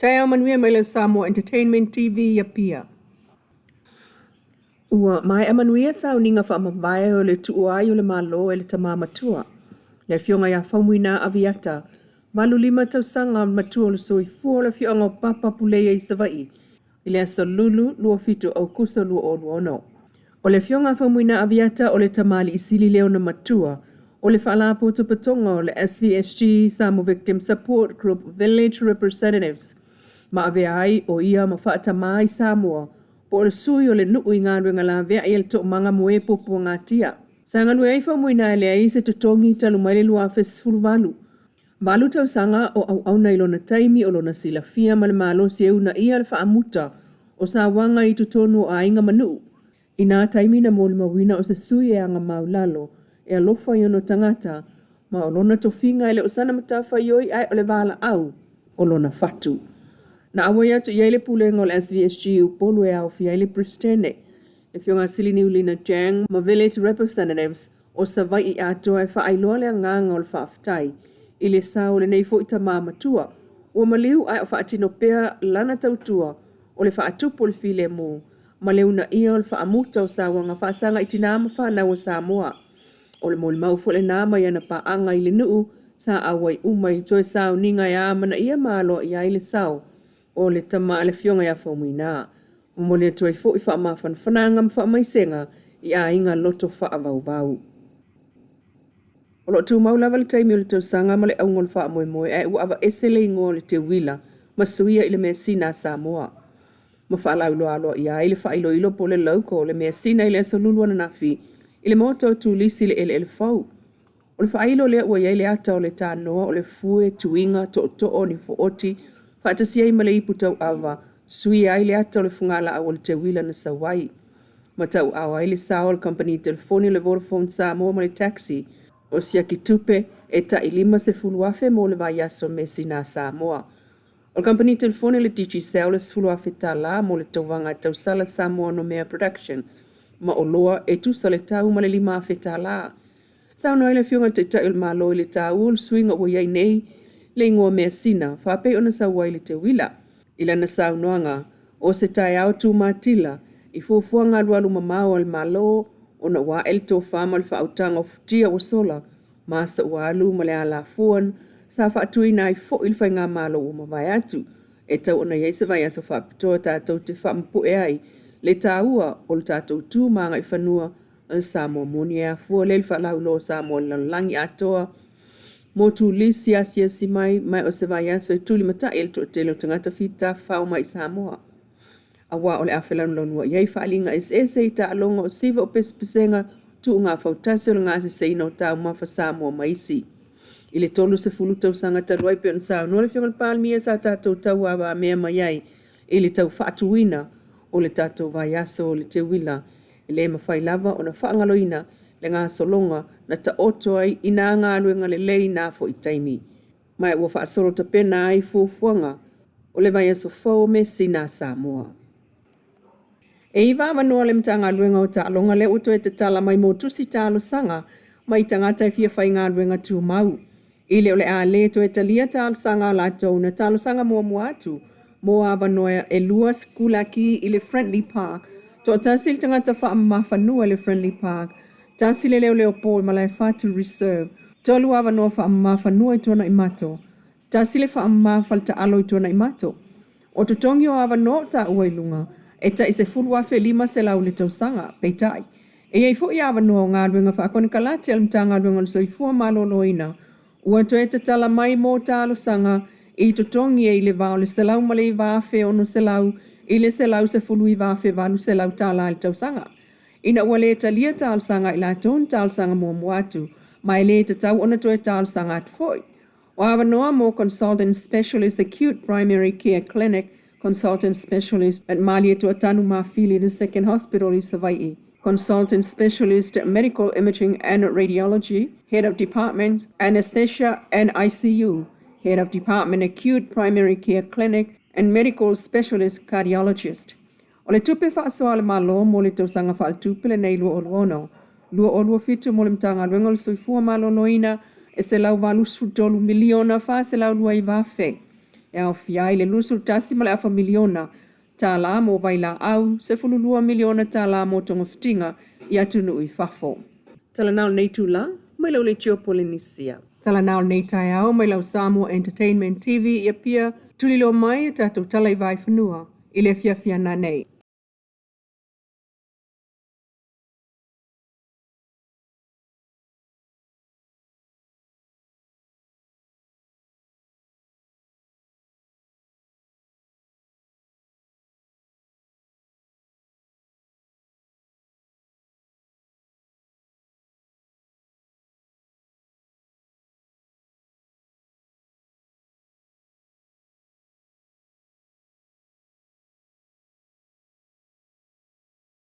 Taeao manuia mai le Samoa Entertainment TV i Apia. Ua maea manuia sauniga faamavae o le tuua ai o le Malo e le Tama Matua, le Afioga ia Faumuina Aviata, 85 tausaga matua o le soifua o le afioaga o Papa Puleia i Savaii i le aso Lulu 27 Aokuso 2026. O le Afioga a Faumuina Aviata o le tamalii sili lea ona matua o le Faalapotopotoga o le SVSG Samoa Victim Support Group Village Representatives ma avea ai o ia ma faatamā i Samoa po o le sui o le nuu i galuega laveai a le Toomaga mo e Puapuagatia. Sa galue ai Faumuina e leai se totogi talu mai le 2018. Valu tausaga o auauna i lona taimi o lona silafia ma le malosi e uunaia le faamuta o sauaga i totonu o aiga ma nuu. I nā taimi na molimauina o se sui e aga maulalo e alofa i ona tagata ma o lona tofiga e le o sana matafaioi ae o le valaau o lona fatu. Na auai atu i ai le Pulega o le SVSG i Upolu e aofia ai le Peresetene, le Afioga Siliniulina Chang ma Village Representatives o Savai'i atoa e faailoa le agaga o le faafetai i le sao o lenei foi tama matua ua maliu ae o faatino pea lana tautua o le faatupu o le filemu ma le uunaia o le faamuta o sauaga faasaga i tinā ma fanau a Samoa. O le molimau foi lena mai ana paaga i le nuu sa auai uma i toe sauniga e amanaia ma aloaia ai le sao o le tama a le Afioga ia Faumuina. Momoli atu ai foi faamafanafanaga ma faamaisega i aiga loto faavauvau. O lo o tumau lava le taimi o le tausaga ma le auga o le faamoemoe ae ua aveese le igoa o le teuila ma suia i le measina a Samoa. Ma faalauiloa aloaia ai le faailoilo po o le logo o le measina i le Aso Lulu ananafi i le Maota o Turisi i le Eleele Fou. O le faailo lea ua i ai le ata o le tanoa o le fue, tuiga, tootoo, nifooti, faatasi ai ma le ipu tauava, suia ai le ata o le fugalaau o le teuila na sau ai. Ma tauaao ai le sao o le kamupani telefoni o le Vodafone Samoa ma le taxi o siaki tupe e tai $50,000 mo le vaiaso measina a Samoa. O le kamupani telefoni o le Digicel e $10,000 mo le tauvaga e tausala Samoa Nomea Production ma oloa e tusa le tau ma le $5,000. Saunoa ai le Afioga i le Taitai o le Malo i le taua o le suiga ua i ai nei le igoa measina faapei ona sau ai le teuila. I lana saunoaga, o se taeao tumatila i fuafuaga alualu mamao a le Malo ona ua ae le tofa ma le faautaga o futia ua sola ma asa ua alu ma le alafua sa faatuina ai foi le faigamalo ua mavae atu e tau ona i ai se vaiaso faapitoa tatou te faamapue ai le taua o le tatou tu ma agaifanua o le Samoa moni e afua lea i le faalauiloa o Samoa i le lalolagi atoa mo turisi asiasi mai ma o se vaiaso e tulimatai e le toatele o tagata fita-tafafao mai i Samoa aua o le a felanulanuai ai faaaliga eseese i taaloga o siva o pesepesega tuuga fautasi o le gaseseina o taumafa Samoa ma isi. I le 30 tausaga talu ai pei ona saunoa le Afioga i le Palemia sa tatou tauavamea mai ai i le tau faatuina o le tatou vaiaso o le teuila e le mafai lava ona faagaloina le gasologa na taoto ai i nā galuega lelei i nā foi taimi ma ua faasolo tapena ai fuafuaga o le vaiaso fou o measina a Samoa. E iva avanoa le Matagaluega o Taaloga lea ua toe tatala mai mo tusi talosaga mai tagata e fia faigaluega tumau. I le o le a le toe talia talosaga a latou na talosaga muamua atu mo avanoa e lua sikulaki i le Friendly Park, toatasi le tagata faamamafanua i le Friendly Park, tasi le leoleo po i Malaefatu Reserve, tolu avanoa faamamafanua i Tuanaimato, tasi le faamama faletaalo i Tuanaimato. O totogi o avanoa o taua i luga e tai $10,500 i le tausaga, peitai, e i ai foi avanoa o galuega faakonekarate a le Matagaluega o le Soifua Maloloina ua toe tatala mai mo talosaga i totogi e i le va o le $109,600 i le $119,800 i le tausaga. Ina ua le talia talosaga a i latou na talosaga muamua atu ma e le tatau ona toe talosaga atu foi. O avanoa mo Consultant Specialist Acute Primary Care Clinic, Consultant Specialist at Malietoa Tanumafili the Second Hospital i Savai'i, Consultant Specialist Medical Imaging and Radiology, Head of Department, Anesthesia and ICU, Head of Department Acute Primary Care Clinic and Medical Specialist Cardiologist. O le tupe faasoa a le Malo mo le tausaga faaletupe lenei 2026, 2027 mo le Matagaluega o le Soifua Maloloina e $183 miliona 429,000. e aofia ai le $21.5 miliona tala mo vailaau, $12 miliona tala mo togafitiga i atunuu i fafo. Talanao lenei itula mai lau leitio Polenisia. Talanao lenei taeao mai lau Samoa Entertainment TV i Apia, tuliloa mai e tatou tala i Vaifenua i le afiafi a nanei.